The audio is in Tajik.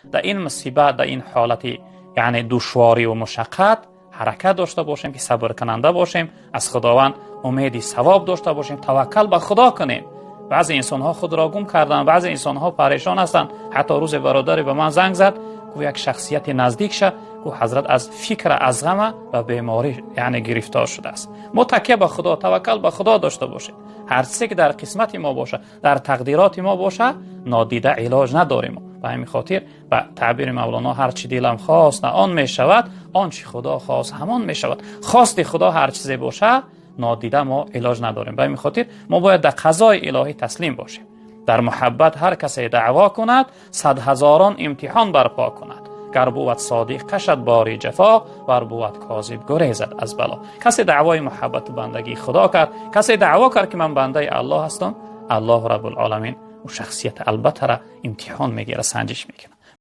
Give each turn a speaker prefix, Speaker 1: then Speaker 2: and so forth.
Speaker 1: дар ин мусибат, дар ин ҳолати яъне душворӣ ва мушаққат ҳаракат дошта бошем, ки сабркунанда бошем, аз Худованд умеди савоб дошта бошем, таваккал ба Худо кунем. Баъзе инсонҳо худро гум карданд, баъзе инсонҳо парешон ҳастанд. Ҳатто рӯзе бародаре ба ман занг зад, гуфт як шахсияти наздикша, гуфт ҳазрат аз фикр, аз ғама ба беморӣ яъне гирифтор шудааст. Мо такя ба Худо, таваккал ба Худо дошта бошем. Ҳар чизе ки дар қисмати мо бошад, дар тақдироти мо бошад, нодида илоҷ надорем. Ба ҳамин хотир ба таъбири Мавлоно, ҳар чӣ дилам хост на он мешавад, он чӣ Худо хост ҳамон мешавад. Хости Худо ҳар чизе бошад, нодида мо илоҷ надорем. Ба ҳамин хотир мо бояд дар қазои илоҳӣ таслим бошем. Дар муҳаббат ҳар касе даъво кунад, сад ҳазорон имтиҳон барпо кунад. Гар бувад содиқ кашад бори ҷафо, вар бувад козиб гурезад аз бало. Касе даъвои муҳаббату бандагии Худо кард, касе даъво кард, ки ман бандаи Аллоҳ ҳастам, Аллоҳ Раббулъоламин ӯ шахсият албатта имтиҳон мегирад, санҷиш мекунад.